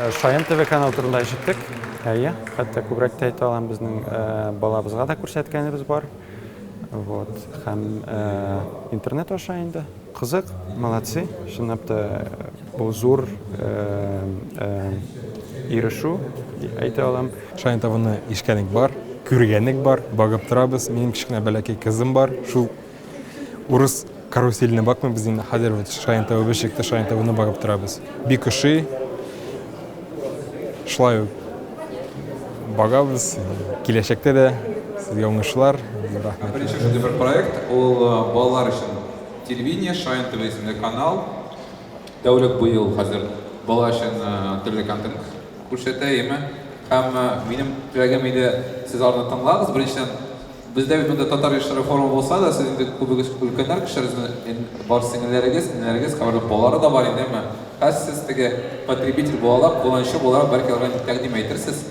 Шаян ТВ каналы турында ишеттек. Әйе, хәтта күбрәк тә әйтә алам, безнең балабызга да күрсәткәнебез бар. Вот. Һәм интернет аша инде. Кызык, молодцы. Чынлап та бу зур ирешү әйтә алам. Шаян ТВны ишкәнек бар, күргәнек бар, багып торабыз. Минем кечкенә бәләкәй кызым бар. Шул урыс каруселенә бакмыйбыз инде. Хәзер вот Шаян ТВ чыкты, Шаян ТВны багып торабыз. Бик ошый. Шулай ук багабыз. Киләчәктә дә сезгә уңышлар. Рәхмәт. Беренче шундый бер проект, ул балалар өчен телевидение, Шаян ТВ исемле канал. Тәүлек буе ул хәзер бала өчен төрле контент күрсәтә, яме. Һәм минем теләгем иде, сез аларны тыңлагыз. Беренчедән, бездә бит монда татар яшьләре форумы булса да, сез инде күбегез өлкәннәр кешеләр, бар сеңелләрегез, энеләрегез, кайбер балалары да бар инде, әмма хәзер сез теге потребитель буларак, кулланучы буларак, бәлки аларга нидер тәкъдим әйтерсез.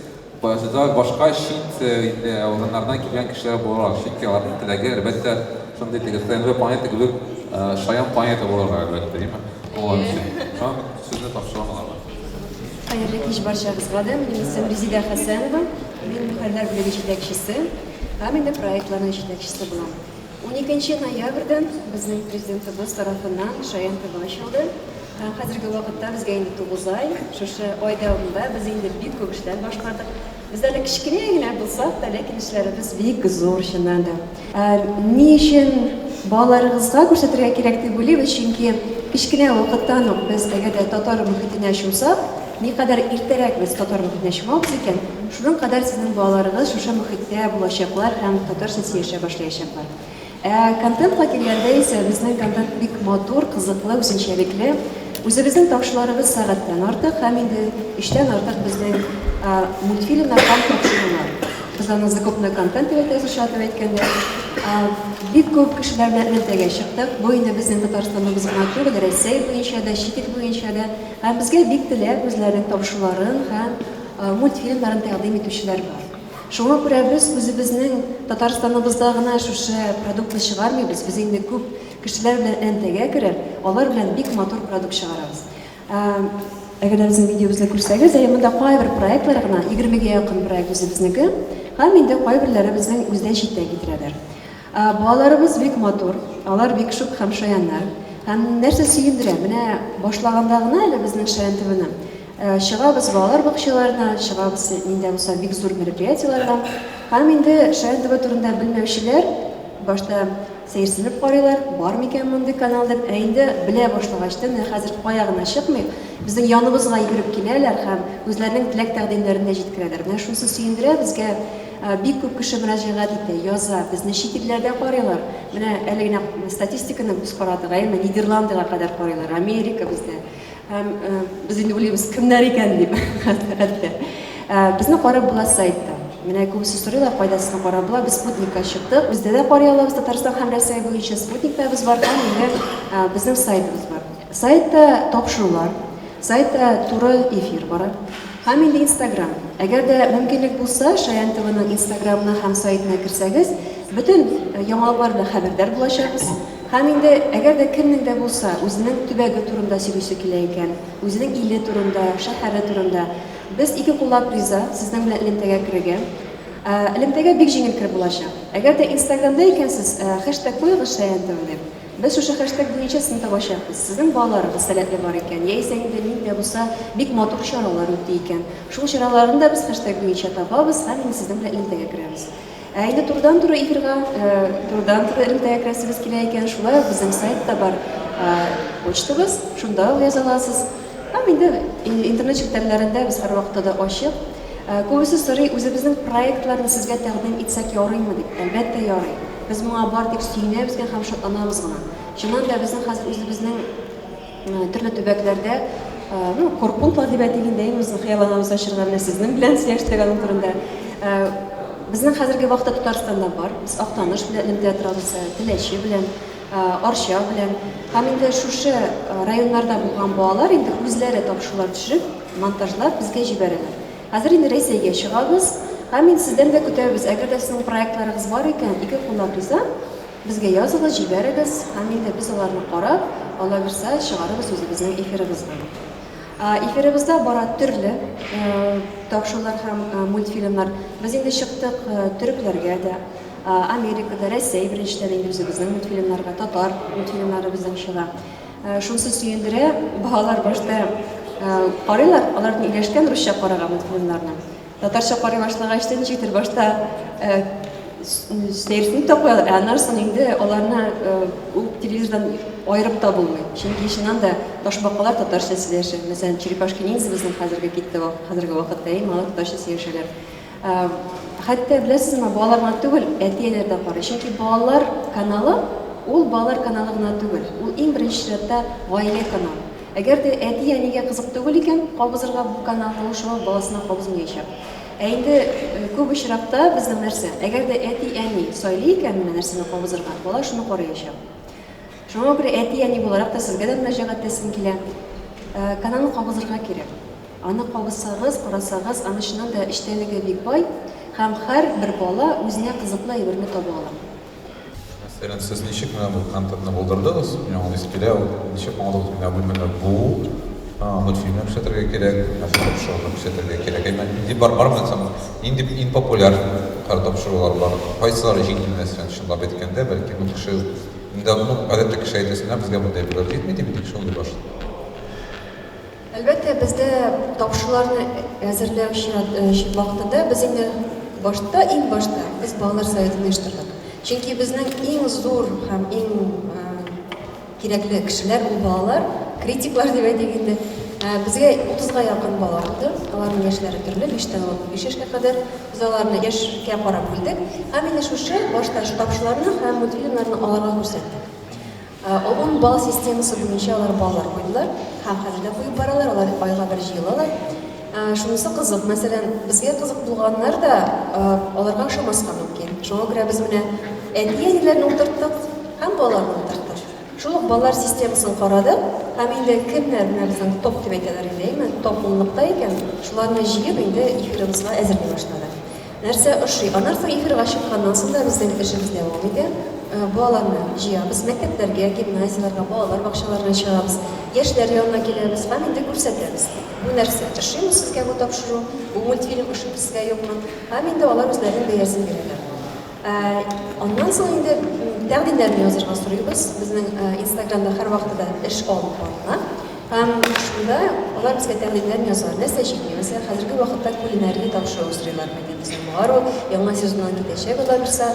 Башка чит инде урыннардан килгән кешеләр буларак, чөнки аларның теләге, әлбәттә, шундый теге ТНВ планета кебек шаян планета булырга, әлбәттә, димме? Алар өчен. Шуңа мин сүзне тапшырам аларга. Хәерле кич барчагызга да. Минем исем Резидә Хәсәнова. Мин мөхәррир бүлеге җитәкчесе һәм инде проектларның җитәкчесе булам. Уникенче ноябрьдән безнең Президентыбыз тарафыннан Шаян ТВ ачылды. Һәм хәзерге вакытта безгә инде 9 ай. Шушы ай дәвамында без инде бик күп эшләр башкардык. Без әле кечкенә генә булсак та, ләкин эшләребез бик зур, чыннан да. Ни өчен балаларыгызга күрсәтергә кирәк дип уйлыйбыз, чөнки кечкенә вакыттан ук без әгәр дә татар мохитенә чумсак, никадәр иртәрәк без татар мохитенә чумабыз икән, шуның кадәр сезнең балаларыгыз шушы мохиттә булачаклар һәм татарча сөйләшә башлаячаклар. Ә контентка килгәндә исә, безнең контент бик матур, кызыклы, үзенчәлекле. Үзебезнең тапшыруларыбыз сәгатьтән артык һәм инде өчтән артык безнең мультфильмнар һәм тапшырулар. Без аны закупной контент дип әйтәбез, очратып әйткәндә. Бик күп кешеләр белән элемтәгә чыктык. Бу инде безнең Татарстаныбыз гына түгел, Рәсәй буенча да, чит ил буенча да. Һәм безгә бик теләп үзләренең тапшыруларын һәм мультфильмнарын тәкъдим итүчеләр бар. Шуңа күрә без үзебезнең Татарстаныбызда гына шушы продуктны чыгармыйбыз, без инде күп кешеләр белән элемтәгә кереп, алар белән бик матур продукт чыгарабыз. Әгәр дә безнең видеобызны күрсәгез, әйе, монда кайбер проектлар гына, егермегә якын проект үзебезнеке, һәм инде кайберләре безнең үздән читтән китерәләр. Балаларыбыз бик матур, алар бик шук һәм шаяннар. Һәм нәрсә сөендерә, менә башлаганда гына әле безнең Шаян ТВны, Чыгабыз балалар бакчаларына, чыгабыз нинди дә булса бик зур мероприятиеләргә. Һәм инде Шаян ТВ турында белмәүчеләр башта сәерсенеп карыйлар, бар микән мондый канал дип. Ә инде белә башлагач та, менә хәзер кая гына чыкмыйк, безнең яныбызга йөгереп киләләр һәм үзләренең теләк-тәкъдимнәрен дә җиткерәләр. Менә шунысы сөендерә, безгә бик күп кеше мөрәҗәгать итә, яза, безне чит илләрдә карыйлар. Менә әле генә статистиканы без карадык, әйеме, Нидерландыга кадәр карыйлар, Америка бездә. Һәм без инде уйлыйбыз, кемнәр икән дип, хәтта. Безне карап була сайтта. Менә күбесе сорыйлар, кайда сезне карап була. Без спутникка чыктык. Бездә дә карый алабыз Татарстан һәм Рәсәй буенча. Спутникта без бар һәм инде безнең сайтыбыз бар. Сайтта тапшырулар, сайтта туры эфир бара. Һәм инде Инстаграм. Әгәр дә мөмкинлек булса, Шаян ТВның Инстаграмына һәм сайтына керсәгез, бөтен яңалыклар белән хәбәрдар булачаксыз. Һәм инде, әгәр дә кемнең дә булса үзенең төбәге турында сөйлисе килә икән, үзенең иле турында, шәһәре турында, без ике куллап риза, сезнең белән элемтәгә керергә. Элемтәгә бик җиңел кереп булачак. Әгәр дә Инстаграмда икәнсез, хэштег куегыз Шаян-ТВ дип. Без шушы хэштег буенча сезне табачакбыз. Сезнең балаларыгыз сәләтле бар икән, яисә инде нинди дә булса бик матур чаралар үтте икән, шул чараларны да без хэштег буенча табабыз һәм инде сезнең белән элемтәгә керәбез. Ә инде турыдан-туры эфирга, турыдан-туры элемтәгә керәсегез килә икән, шулай ук безнең сайтта бар почтабыз, шунда ук яза аласыз. Һәм инде интернет челтәрләрендә без һәрвакытта да ачык. Күбесе сорый, үзебезнең проектларны сезгә тәкъдим итсәк ярыймы дип. Әлбәттә, ярый. Без моңа бары тик сөенәбез генә һәм шатланабыз гына. Чыннан да, безнең хәзер үзебезнең Төрле төбәкләрдә, ну, корпунктлар дип әйтик инде, әйе, безнең хыялланабыз ачырга, менә сезнең белән сөйләштек аның турында. Безнең хәзерге вакытта Татарстанда бар. Без Актаныш белән элемтә торабыз, Теләче белән, Арча белән. Һәм инде шушы районнарда булган балалар инде үзләре тапшырулар төшереп, монтажлап безгә җибәрәләр. Хәзер инде Рәсәйгә чыгабыз. Һәм инде сездән дә көтәбез, әгәр дә сезнең проектларыгыз бар икән, ике куллап риза. Безгә языгыз, җибәрегез, һәм инде без аларны карап, аллабирса, чыгарырбыз үзебезнең эфирыбызга. Эфирыбызда бара төрле тапшырулар һәм мультфильмнар. Без инде чыктык төрекләргә дә, Америкада, Рәсәй беренчедән инде үзебезнең мультфильмнарга, татар мультфильмнары безнең чыга. Шунысы сөендерә, балалар башта карыйлар, алар ияләшкән русча карарга мультфильмнарны. Татарча карый башлагач та ничектер башта сәерсенеп тә куялар, ә аннан соң инде аларны ул телевизордан аерып та булмый. Чөнки чыннан да ташбакалар татарча сөйләшә. Мәсәлән, Черепашки ниндзя безнең хәзерге китте, хәзерге вакытта, әйе, алар татарча сөйләшәләр. Хәтта беләсезме, балалар гына түгел, әти-әниләр дә карый. Чөнки балалар каналы ул балалар каналы гына түгел, ул иң беренче чиратта гаилә каналы. Әгәр дә әти-әнигә кызык түгел икән, кабызырга бу каналны, ул шуңа баласына кабызмыячак. Ә инде күп очракта безнең нәрсә? Әгәр дә әти-әни сайлый икән менә нәрсәне кабызырга, бала шуны карыячак. Шуңа күрә әти-әни буларак та сезгә дә мөрәҗәгать итәсем килә. Каналны кабызырга кирәк. Аны кабызсагыз, карасагыз, аны чыннан да эчтәлеге бик бай һәм һәрбер бала үзенә кызыклы әйберне таба ала. Мәсәлән, сез ничек менә бу контентны булдырдыгыз? Мин аңлыйсы килә, ничек аңладыгыз, менә бу менә бу мультфильмны күрсәтергә кирәк, менә шул тапшыруны күрсәтергә кирәк. Әмма нинди бар бармы соң? Нинди иң популяр тапшырулар бар? Кайсылары җиңел, мәсәлән, чынлап әйткәндә, бәлки бу кеше инде, ну, гадәттә кеше әйтәсе, менә безгә мондый әйберләр җитми дип, кеше уйлый башлый. Әлбәттә, бездә тапшыруларны әзерләү чират вакытында без инде башта, иң башта без балалар советын оештырдык. Чөнки безнең иң зур һәм иң кирәкле кешеләр ул балалар, критиклар дип әйтик инде. Безгә 30-га якын бала булды. Аларның яшьләре төрле, 5-тән алып 15 яшькә кадәр. Без аларны яшькә карап бүлдек. Һәм инде шушы башта тапшыруларны һәм мультфильмнарны аларга күрсәттек. Ун балл системасы буенча алар баллар куйдылар һәм хәзер дә куеп баралар, алар айга бер җыелалар. Шунысы кызык, мәсәлән, безгә кызык булганнар да аларга ошамаска мөмкин. Шуңа күрә без менә әти-әниләрне утырттык һәм балаларны утырттык. Шул ук баллар системасын карадык һәм инде кемнәр менә безнең топ дип әйтәләр инде, әйме, топ унлыкта икән, шуларны җыеп инде эфирыбызга әзерли башладык. Нәрсә ошый? Аннан соң эфирга чыкканнан соң да безнең эшебез дәвам итә. Балаларны җыябыз, мәктәпләргә, гимназияләргә, балалар бакчаларына чыгабыз, яшьләр янына киләбез һәм инде күрсәтәбез. Бу нәрсә, ошыймы сезгә бу тапшыру, бу мультфильм ошыймы сезгә, юкмы? Һәм инде алар үзләренең бәясен бирәләр. Аннан соң инде тәкъдимнәрне язырга сорыйбыз. Безнең Инстаграмда һәрвакытта да эш алып барыла. Һәм шунда алар безгә тәкъдимнәрен язалар. Нәрсә җитми? Мәсәлән, хәзерге вакытта кулинария тапшыруы сорыйлар бездән. Безнең бар ул, яңа сезоннан китәчәк алла бирса.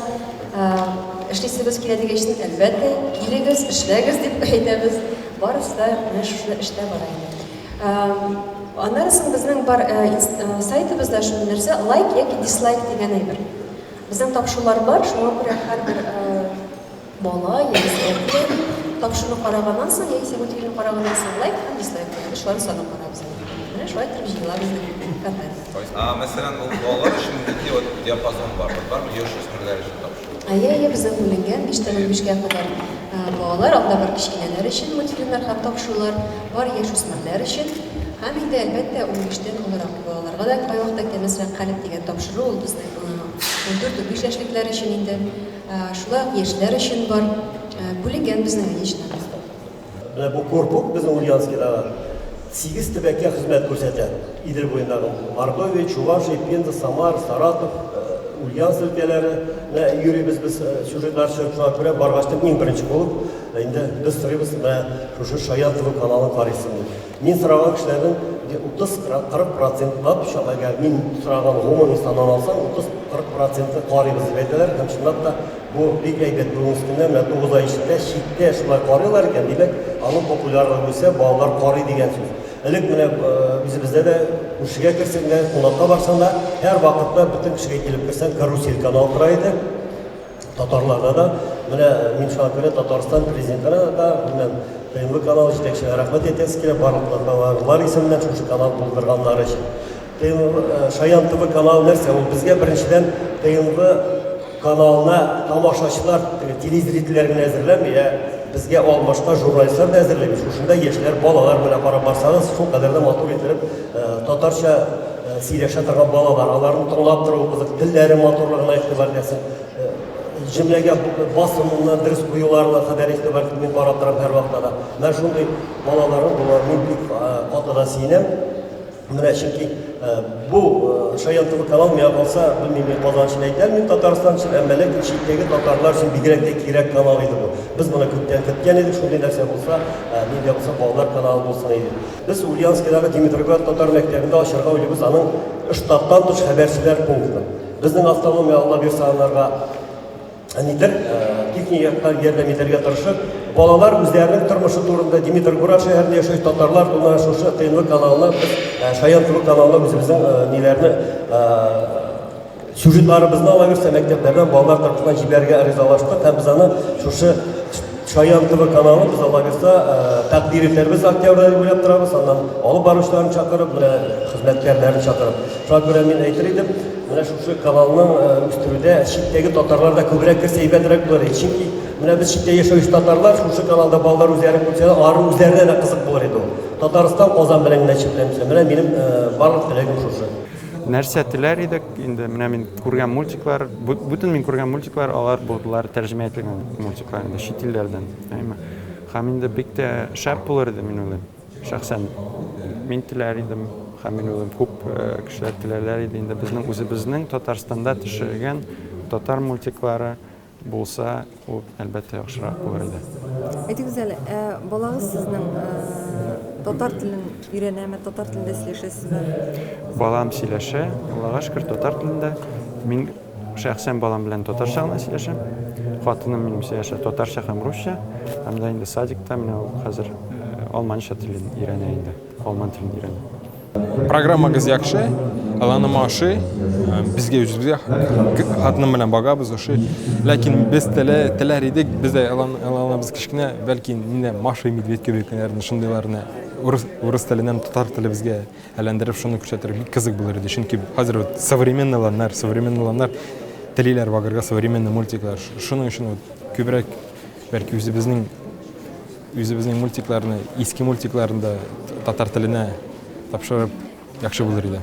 Эшлисебез килә дигәчтен, әлбәттә, килегез, эшләгез дип әйтәбез. Барысы да менә шушы эштә бара инде. Аннары соң безнең бар сайтыбызда шундый нәрсә, лайк яки дизлайк дигән әйбер. Безнең тапшырулар бар, шуңа күрә һәрбер Бала яисә әти-әни тапшыруны караганнан соң, яисә мультфильмны караганнан соң лайк һәм дизлайк куя. Без шуларны санап барабыз инде. Менә шулай иттереп җыела безнең контент. Ә мәсәлән, ул балалар өчен нинди вот диапазон бар? Вот бармы яшүсмерләр өчен тапшыру? Әйе, әйе, безнең бүленгән, биштән унбишкә кадәр балалар, анда бар кечкенәләр өчен мультфильмнар һәм тапшырулар, бар яшүсмерләр өчен һәм инде, әлбәттә, унбиштән олырак балаларга да кайвакытта килә. Мәсәлән, Калеб дигән тапшыру, ул безнең 14-15 яшьлекләр өчен инде. Шулай ук яшьләр өчен бар. Бүленгән безнең әйе. Менә бу корпункт безнең Ульяновскидагы 8 төбәккә хезмәт күрсәтә. Идел буендагы Мордовия, Чувашия, Пенза, Самара, Саратов, Ульяновск өлкәләре менә йөрибез без сюжетлар төшереп. Шуңа күрә баргачтын иң беренче булып инде без сорыйбыз, менә шушы Шаян ТВ каналын карыйсызмы дип. Мин сораган кешеләрнең 30-40 процентлап, әгәр мин сораган гомуми саннан алсаң, 30-40 проценты карыйбыз дип әйтәләр. Һәм чынлап та бу бик әйбәт бүгенге көндә менә 9 ай эчендә читтә шулай карыйлар икән, димәк, аның популярлыгы үсә, балалар карый дигән сүз. Элек менә үзебездә дә күршегә керсәң дә, кунакка барсаң да, һәрвакытта бөтен кешегә килеп керсәң, карусель каналы тора иде. Татарларда да, менә мин шуңа күрә Татарстан президентына да, гомумән, ТНВ каналы җитәкчеләренә рәхмәт әйтәсе килә, барлык татарлар исеменнән шушы канал булдырганнары өчен. ТНВ, э, Шаян ТВ каналы нәрсә? Ул безгә беренчедән ТНВ каналына тамашачылар, телезрительләр генә әзерләми, ә безгә алмашка журналистлар да әзерләми. Шушында яшьләр, балалар менә карап барсагыз, шул кадәр дә матур иттереп э, татарча э, сөйләшә торган балалар, аларны тыңлап тору кызык, телләре матурлыгына игътибар итәсең. җөмләгә басымны дөрес куюларына кадәр игътибар итеп мин карап торам һәрвакытта да. Менә шундый балаларым була, мин бик каты да сөенәм. Менә чөнки бу Шаян ТВ канал миңа калса, белмим, мин Казан өчен әйтә алмыйм, Татарстан өчен, әмма ләкин читтәге татарлар өчен бигрәк тә кирәк канал иде бу. Без моны күптән көткән идек, шундый нәрсә булса, нинди дә булса балалар каналы булсын иде. Без Ульяновскидагы Димитровград татар мәктәбендә ачарга уйлыйбыз аның штаттан тыш хәбәрчеләр пунктын. Безнең автономия, Алла бирса, анарга нидер, техник яктан ярдәм итәргә тырышып, балалар үзләренең тормышы турында Димитровград шәһәрендә яшәүче татарлар турында шушы ТНВ каналына без Шаян ТВ каналына үзебезнең ниләрне сюжетларыбызны ала бирсә, мәктәпләрдән балалар тарафыннан җибәрергә ризалаштык һәм без аны шушы Шаян ТВ каналы без алла бирса тәкъдир итәрбез октябрьдә дип уйлап торабыз. Аннан алып баручыларын чакырып, менә хезмәткәрләрен чакырып. Шуңа күрә мин әйтер идем, менә шушы каналның үстерүдә читтәге татарлар да күбрәк керсә әйбәтрәк булыр иде. Чөнки менә без читтә яшәүче татарлар шушы каналда балалар үзләрен күрсәләр, аларның үзләренә дә кызык булыр иде ул. Татарстан, Казан белән генә чикләнмичә. Менә минем барлык теләгем шушы. Нәрсә теләр идек? Инде менә мин күргән мультиклар, бүтән мин күргән мультиклар, алар булдылар тәрҗемә ителгән мультиклар инде чит илләрдән. Әйме? Һәм инде бик тә шәп булыр иде, мин уйлыйм. Шәхсән мин теләр идем, һәм мин уйлыйм, күп э, кешеләр теләрләр иде инде безнең үзебезнең Татарстанда төшерелгән татар мультиклары булса, ул, әлбәттә, яхшырак булыр иде. Әйтегез әле, ә балагыз сезнең татар телен өйрәнәме, татар телендә сөйләшәсезме? Балам сөйләшә, Аллага шөкер, татар телендә. Мин шәхсән балам белән татарча гына сөйләшәм. Хатыным минем сөйләшә татарча һәм русча. Һәм дә инде садикта менә ул хәзер алманча телен өйрәнә инде, алман телен өйрәнә. Программагыз яхшы, аланыма ошый. Безгә үзебезгә хатыным белән багабыз ошый. Ләкин без теләр идек, без дә аланыбыз кечкенә, бәлки менә Маша и Медведь кебек шундыйларны урыс, урыс теленнән татар телебезгә әйләндереп шуны күрсәтергә бик кызык булыр иде. Чөнки хәзер вот современный ланнар, современный ланнар телиләр багырга современный мультиклар. Шуның өчен вот күбрәк бәлки үзебезнең Үзебезнең мультикларны, иске мультикларны да татар теленә тапшырып яхшы булыр иде.